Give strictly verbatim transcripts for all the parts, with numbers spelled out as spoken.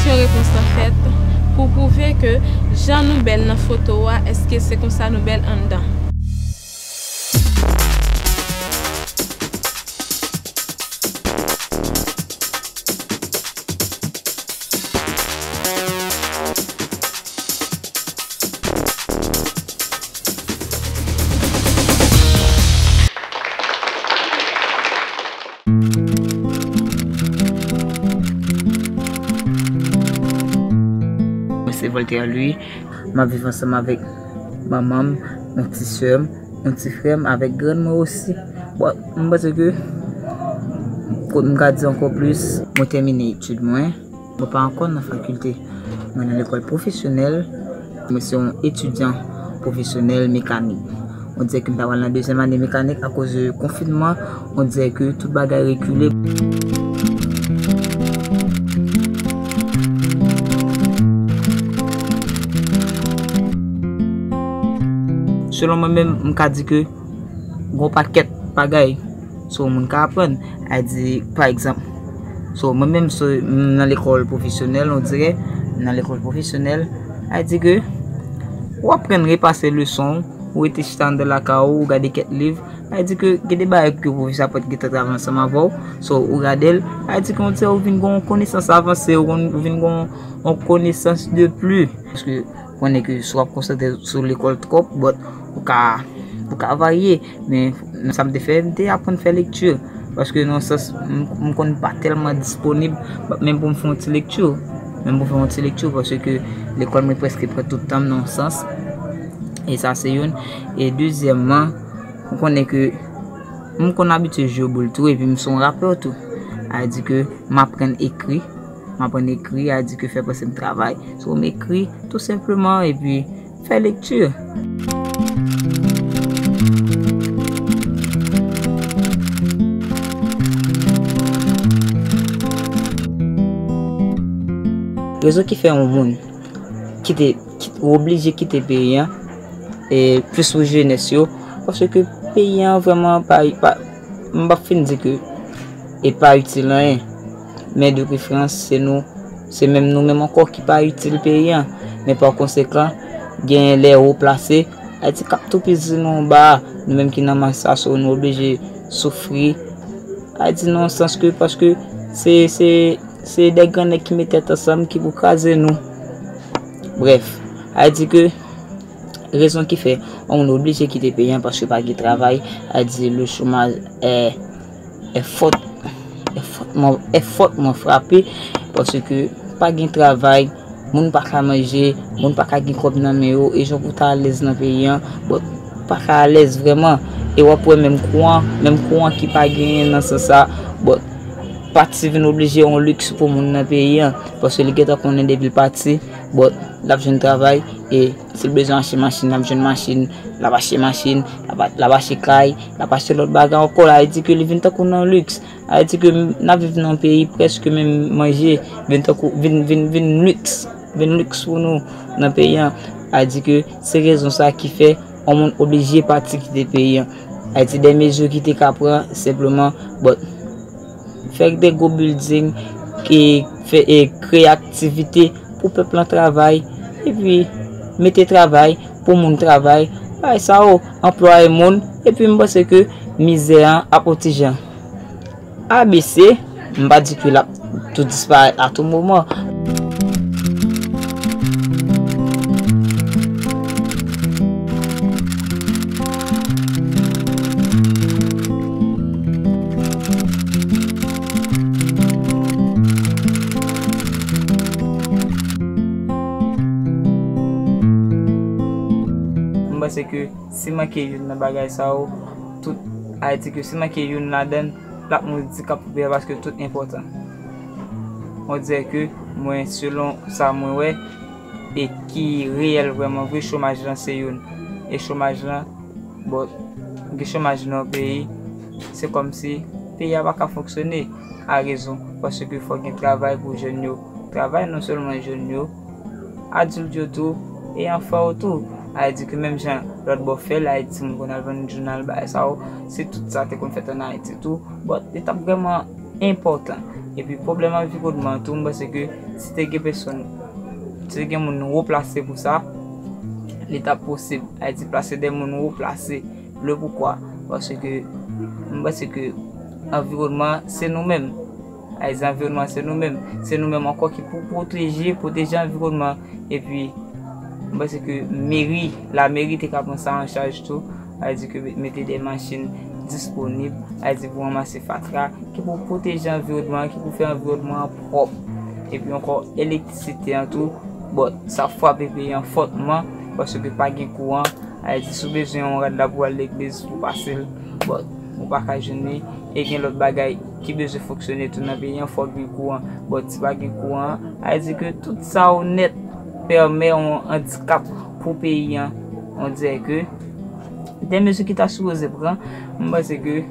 Kesyon repons lan fèt pou pwouve ke jan nou bèl nan foto a, èske se konsa nou bèl anndan? Mwen se Voltaire Louis. M ap viv ansanm avèk manman m, yon ti sè m, yon ti frè m, avèk grann mwen osi. Bon, m panse ke, kot m ka di ankò plis, mwen tèmine etid mwen. Mwen pa ankò nan fakilte. Mwen nan lekòl pwofesyonèl. Mwen se yon etidyan pwofesyonèl mekanik. On dirè ke m ta pral nan dezyèm ane mekanik akoz de konfinman. On dirè ke tout bagay rekile. Selon mwen menm, m ka di ke gon pakèt bagay so moun ka aprann. A di, pa egzanp, so mwen menm so, m nan lekòl pwofesyonèl, on dirè, m nan lekòl pwofesyonèl, a di ke w aprann repase leson, ou rete chita anndan lakay ou, ou gade kèk liv, a di ke gen de bagay ke pwofesè a pa t gentan travay ansanm avè w, so ou gade l, a di ke on dirè ou vin gon konesans avanse, ou gon, ou vin gon on konesans de pli. Paske konnen ke si w ap konsantre sou lekòl twòp, but ou ka, ou ka varye. Men sa m te fè, m te aprann fè lekti. Paske nan yon sans, m, m konn pa tèlman disponib, but menm pou m fè yon ti lekti. Menm pou m fè yon ti lekti, paske lekòl mwen prèske pran tout tan m nan yon sans. E sa se youn. E dezyèmman, m konnen ke m konn abitye jwe boul tou, epi m se yon rapè tou. A di ke m aprann ekri. M aprann ekri, a di ke fè panse m travay. So, m ekri, tou senpleman, epi fè lekti. Rezon ki fè yon moun kite, kit-, oblije kite peyi an, e plis pou jenès yo, paske peyi an vrèman pa, pa, m p ap fin di ke e pa itil anyen. Men de preferans, se nou, se menm nou menm ankò ki pa itil peyi an. Men pa konsekan, gen lè wo plase, Ayiti k ap toupizi nou anba a. Nou menm ki nan mas sa, so nou oblije soufri. Ayiti nan yon sans ke, paske se, se, se de gran nèg ki met tèt ansanm ki pou kraze nou. Brèf, Ayiti ke rezon ki fè yon moun oblije kite peyi an paske pa gen travay, a di le chômage est, est fort, est fortement, est fortement frappé, paske pa gen travay, moun pa ka manje, moun pa ka gen kòb nan men yo, e jan pou ta alèz nan peyi an, bon, pa ka alèz vrèman. E w ap wè menm kouran, menm kouran ki pa genyen nan sans sa, bon, pati vin oblije yon liks pou moun nan peyi an, paske li gentan konnen depi l pati, bon, l ap jwenn travay, e si l bezwen achte machin, l ap jwenn machin, l ap achte machin, l ap, l ap achte kay, l ap achte lòt bagay ankò. Sa vle di ke li vin tankou nan liks. Sa vle di ke n ap viv nan yon peyi prèske menm manje vin tankou, vin, vin, vin liks, vin liks pou nou nan peyi an. Sa vle di ke se rezon sa ki fè yon moun oblije pati kite peyi an. Sa vle di de mezi ki te ka pran senpleman, but fè de gwo building, e fè, e kreye aktivite pou pèp lan travay, epi mete travay pou moun travay. Bagay sa yo, anplwaye moun, epi m panse ke mizè an ap on ti jan abese, m pa di ke l ap tou disparèt a tou moman. M panse ke si manke youn nan bagay sa yo, tout Ayiti ke si manke youn ladan l, l ap mouri di k ap pou peye paske tout enpòtan. On dirè ke mwen, selon sa mwen wè, e ki reyèl vrèman vre, chomaj lan se youn. E chomaj lan, bon, gen chomaj nan yon peyi, se kòmsi peyi a pa ka fonksyone a rezon, paske fò gen travay pou jèn yo. Travay non sèlman jèn yo, adilt yo tou, e anfan yo tou. Sa vle di ke menm jan lòt bò fè l, Ayiti moun konn al vann jounal, bagay sa yo, si tout sa te konn fèt ann Ayiti tou, bon, li t ap vrèman enpòtan. Epi pwoblèm anviwònman an tou, m panse ke si te gen pèsòn, si te gen moun wo plase pou sa, li t ap posib. Ayiti plase de moun wo plase. Le poukwa? Paske m panse ke anviwònman se nou menm. Ayiti anviwònman se nou menm. Se nou menm ankò ki pou pwoteje, pwoteje anviwònman. Epi m panse ke meri, lameri te ka pran sa an chaj tou. Sa vle di ke mete de machin disponib, sa vle di pou ranmase fatra, ki pou pwoteje anviwònman an, ki pou fè anviwònman an pwòp. Epi ankò, elektrisite an tou, bon, sa frape peyi an fòtman, paske pa gen kouran. Sa vle di, si w bezwen yon rad la pou al legliz, pou pase l, bon, ou pa ka jwenn li. E gen lòt bagay ki bezwen fonksyone tou nan peyi an, fòk gen kouran. Bon, si pa gen kouran, sa vle di ke tout sa yo nèt pèmè yon andikap pou peyi an. On dirè ke de mezi ki ta sipoze pran, m panse ke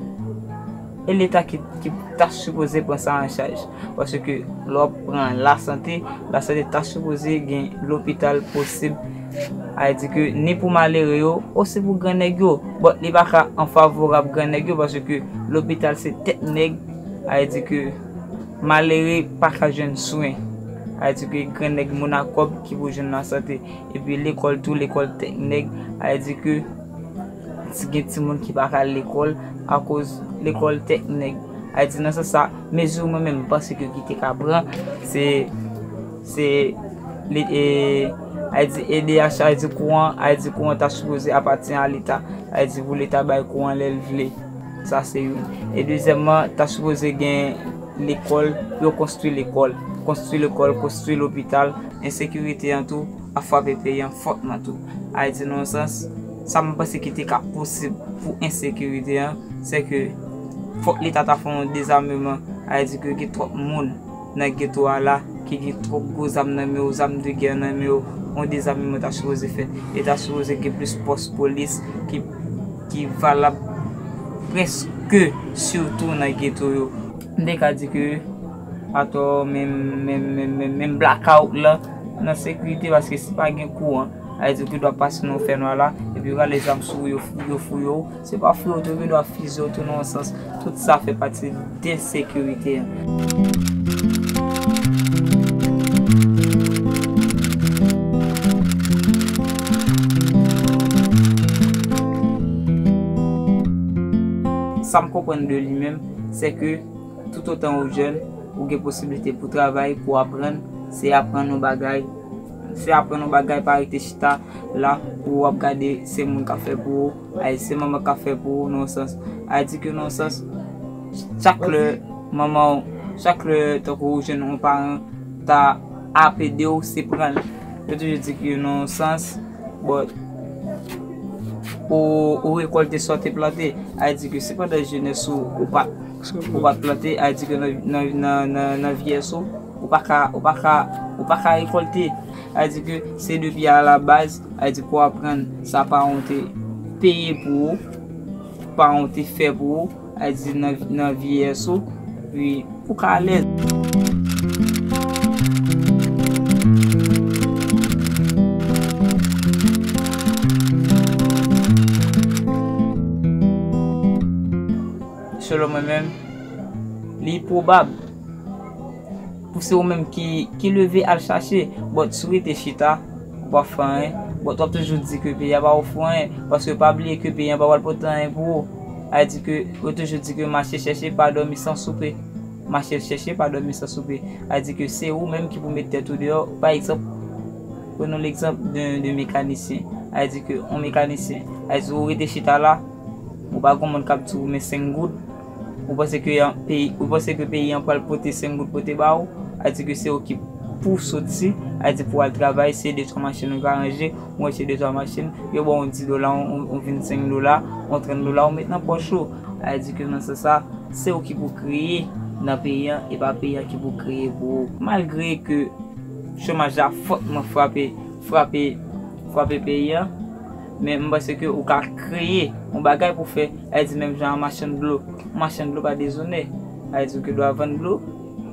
e Leta ki, ki ta sipoze pran sa an chaj. Paske lè w ap pran lasante, lasante ta sipoze gen lopital posib. Sa vle di ke ni pou malere yo, osi pou grannèg yo. Bon, li pa ka an favorab grannèg yo, paske lopital se tèt nèg. Sa vle di ke malere pa ka jwenn swen. Sa vle di ke grannèg moun a kòb ki pou jwenn lasante. Epi lekòl tou, lekòl tèt nèg. Sa vle di ke si gen timoun ki pa ka al lekòl akoz lekòl tèt nèg. Sa vle di nan sans sa, mezi mwen menm m panse ke ki te ka pran, se, se li, e, sa vle di ede a, sa vle di kouran, sa vle di kouran ta sipoze apatyen a Leta. Sa vle di pou Leta bay kouran lè l vle. Sa se youn. E dezyèmman, ta sipoze gen lekòl, yo konstwi lekòl. Konstwi lekòl, konstwi lopital. Ensekirite an tou ap frape peyi an fòtman tou. Sa vle di nan yon sans, sa m panse ki te ka posib pou ensekirite an, se ke fòk Leta ta fè yon dezameman. Sa vle di ke gen twòp moun nan geto a la, ki gen twòp gwo zam nan men yo, zam de gè nan men yo, yon dezameman ta sipoze fèt. E ta sipoze gen plis pòs polis ki, ki valab prèske sitou nan geto yo. M te ka di ke atò, menm, menm, menm, menm, menm blakawout lan nan sekirite, paske si pa gen kouran, sa vle di ke dwa pase nan fènwa la, epi yo rale zam sou ou, yo fou-, yo fouye w. Se pa fouye w tou, yo gen dwa fizye w tou nan yon sans. Tout sa fè pati de ensekirite an. Sa m konprann de li menm, se ke toutotan ou jèn, ou gen posiblite pou travay, pou aprann, se aprann yon bagay, se aprann yon bagay, pa rete chita la pou w ap gade se moun k ap fè pou ou, ay, se manman k ap fè pou ou, nan yon sans. Sa vle di ke nan yon sans, chak lè manman w, chak lè tankou ou jwenn yon paran ta ap ede w, se pran l. Yo toujou di ke nan yon sans, bon, ou, ou rekòlte sa w te plante. Sa vle di ke si pandan jenès ou, ou pa t, ou pa t plante, sa vle di ke nan, nan, nan, nan, nan vyeyès ou, ou pa ka, ou pa ka, ou pa ka rekòlte. Sa vle di ke se depi alabaz, sa vle di pou aprann sa paran w te peye pou ou, paran w te fè pou ou, sa vle di nan, nan vyeyès ou, wi, pou w ka alèz. Selon mwen menm, li pwobab pou se ou menm ki, ki leve al chache, but si w rete chita, ou p ap fè anyen, but w ap toujou di ke peyi a pa ofri w anyen, paske pa bliye ke peyi a pa pral pote anyen pou ou. Sa vle di ke yo toujou di ke mache chèche pa dòmi san soupe. Mache chèche pa dòmi san soupe. Sa vle di ke se ou menm ki pou met tèt ou deyò. Pa egzanp, prenons l'exemple de, de mekanisyen. Sa vle di ke yon mekanisyen, sa vle di ou rete chita la, ou pa gon moun k ap di w men senk goud. Ou panse ke yon peyi, ou panse ke peyi an pral pote senk goud pote ba ou? Sa vle di ke se ou ki pou soti, sa vle di pou al travay, se de twa machin ou ka ranje, ou ranje de twa machin, yo ba w yon dis dola, yon, yon vennsenk dola, yon trant dola, ou met nan pòch ou. Sa vle di ke nan sans sa, se ou ki pou kreye nan peyi an, e pa peyi an ki pou kreye pou ou. Malgre ke chomaj la fòtman frape, frape, frape peyi an, men m panse ke ou ka kreye yon bagay pou fè, sa vle di menm jan a machann dlo. Yon machann dlo pa dezonè. Sa vle di ke dwa vann dlo,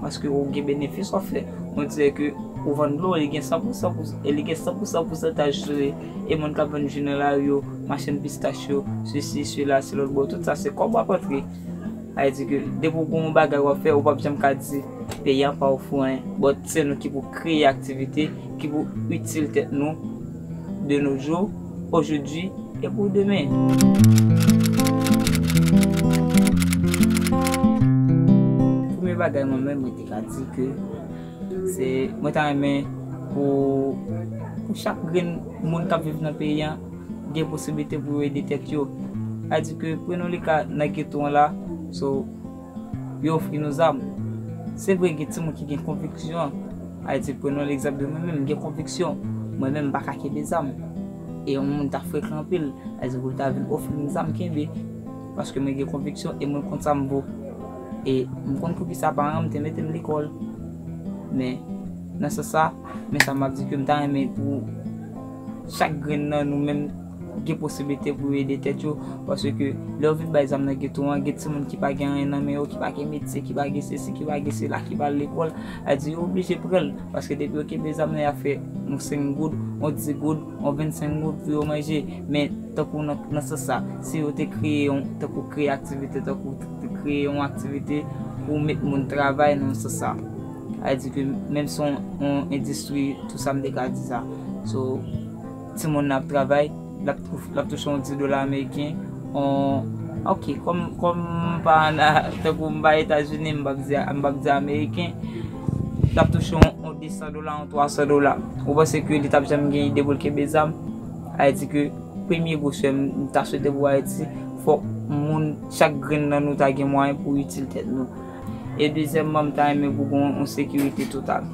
paske ou gen benefis w ap fè. On dirè ke ou vann dlo, li gen san pousan pou, e li gen san pousan pousantaj sou li. E moun k ap vann jwi nan lari yo, machann pistach yo, sesi, sela, se lòt bò, tout sa se kòb w ap antre. Sa vle di ke depi w gen yon bagay w ap fè, ou p ap janm ka di, Peyi an pa ofri anyen, but se nou ki pou kreye aktivite ki pou itil tèt nou de nos jours, aujourd'hui et pour demain. Premye bagay mwen menm mwen te ka di ke se mwen ta renmen pou pou chak grenn moun k ap viv nan peyi an gen posiblite pou yo ede tèt yo. Sa di ke prenon li ka nan geto an la, so yo ofri nou zam. Se vre gen timoun ki gen konviksyon. Sa di prenon legzanp de mwen menm, m gen konviksyon. Mwen menm m pa ka kenbe zam. E yon moun ta frekan anpil, sa di pou l ta vin ofri m zam kenbe. Paske mwen gen konviksyon e mwen konn sa m vo. E m konn poukisa paran m te mete m lekòl. Men nan sans sa, men sa m ap di ke m ta renmen pou chak grenn nan nou menm gen posiblite pou yo ede tèt yo, paske lè yo vin bay zam nan geto an, gen timoun ki pa gen anyen nan men yo, ki pa gen metye, ki pa gen sesi, ki pa gen sela, ki pa al lekòl, a di yo oblije pran l, paske depi yo kenbe zam nan, y ap fè yon senk goud, yon dis goud, yon vennsenk goud pou yo manje. Men tankou nan, nan sans sa, si yo te kreye yon, tankou kreye aktivite, tankou te kreye yon aktivite pou met moun travay nan sans sa. A di ke menm si yon, yon endistri, tou sa m te ka di sa. So, timoun nan ap travay, l ap, tou- l ap touche yon dis dola ameriken, yon, ok, kòm, kòm m pa an, tankou m pa Etazini, m p ap di, m p ap di ameriken, l ap touche yon, yon de san dola, yon twa san dola. Ou panse ke li t ap janm gen ide pou l kenbe zam? A di ke premye gwosè m ta swete pou Ayiti, fòk moun, chak grenn nan nou ta gen mwayen pou itil tèt nou. E dezyèmman, m ta renmen pou gen yon sekirite total.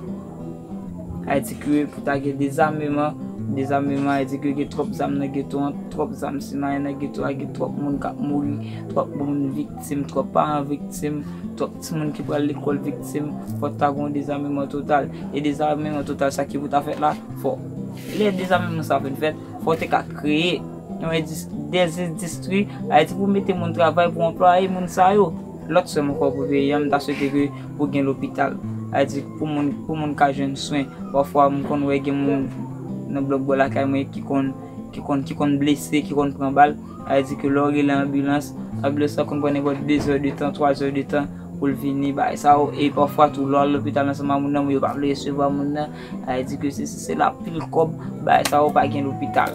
A di ke pou ta gen dezameman, dezameman, a di ke gen twòp zam nan geto an, twòp zam simayen nan geto a, gen twòp moun k ap mouri, twòp moun viktim, twòp paran viktim, twòp timoun ki pral lekòl viktim, fòk ta gen yon dezameman total. E dezameman total, sa ki pou ta fèt la, fò lè dezameman sa fin fèt, fò te ka kreye yon endis- des endistri, a di pou mete moun travay, pou anplwaye moun sa yo. Lòt sèm ankò pou peyi an, m ta swete ke pou gen lopital. A di pou moun, pou moun ka jwenn swen. Pafwa, m konn wè gen moun nan blòk bò lakay mwen ki konn, ki konn, ki konn blese, ki konn pran bal. A di ke lè w rele anbilans, anbilans la konn pran nenpòt de zè de tan, twa zè de tan pou l vini, bagay sa yo. E pafwa tou, lè w al lopital ansanm ak moun nan, yo pa vle resevwa moun nan. A di ke se, se, se la pil kòb, bagay sa yo pa gen lopital.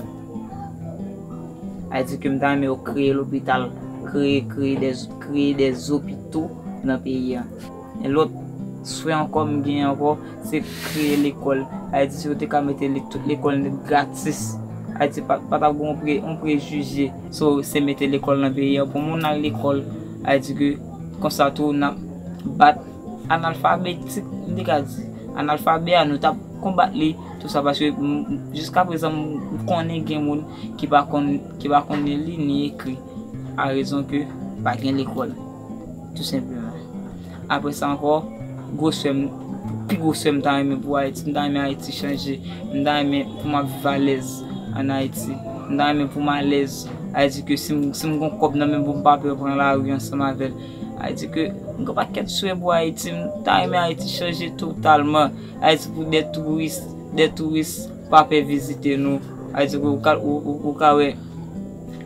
A di ke m ta renmen yo kreye lopital, kreye, kreye de, kreye de zopito nan peyi an. E lòt swè ankò m gen ankò, se kreye lekòl. A di si yo te ka mete li, tout lekòl nèt gratis. A di pa, pa t ap gen yon pre, yon prejije. So, se mete lekòl nan peyi an pou moun al lekòl. A di ke konsa tou n ap bat analfabetik, m te ka di, analfabe a, nou t ap konbat li, tou sa, paske m, m, jiska prezan, m, m konnen gen moun ki pa konn, ki pa konnen li ni ekri, a rezon ke pa gen lekòl, tou senpleman. Apre sa ankò, gwo swè m, pi gwo swè m ta renmen pou Ayiti, m ta renmen Ayiti chanje, m ta renmen pou m ap viv alèz ann Ayiti, m ta renmen pou m alèz, a di ke si m, si m gon kòb nan men m pou m pa pè pran lari ansanm avè l. A di ke m gen pakèt swè pou Ayiti, m ta renmen Ayiti chanje totalman. A di pou de touris, de touris pa pè vizite nou. A di ke ou ka, ou, ou, ou ka wè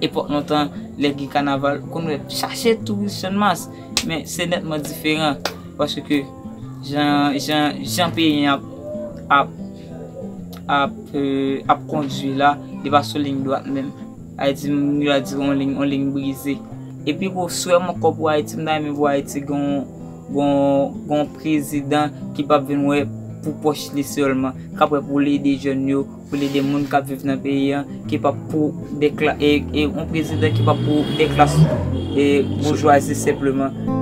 epòk lontan, lè gen kanaval, ou konn wè chache touris Channmas. Men se nètman diferan, paske jan, jan, jan peyi an ap, ap, ap, euh, ap kondui la, li pa sou liy dwat menm. Ayiti, m, yo a di yon liy, yon liy brize. Epi pou swè m ankò pou Ayiti, m ta renmen pou Ayiti gon, gon, gon prezidan ki p ap vin wè pou pòch li sèlman, k ap wè pou l ede jèn yo, pou l ede moun k ap viv nan peyi an, ki p ap pou de kla-, e, e yon prezidan ki p ap pou de klas, e, boujwazi senpleman.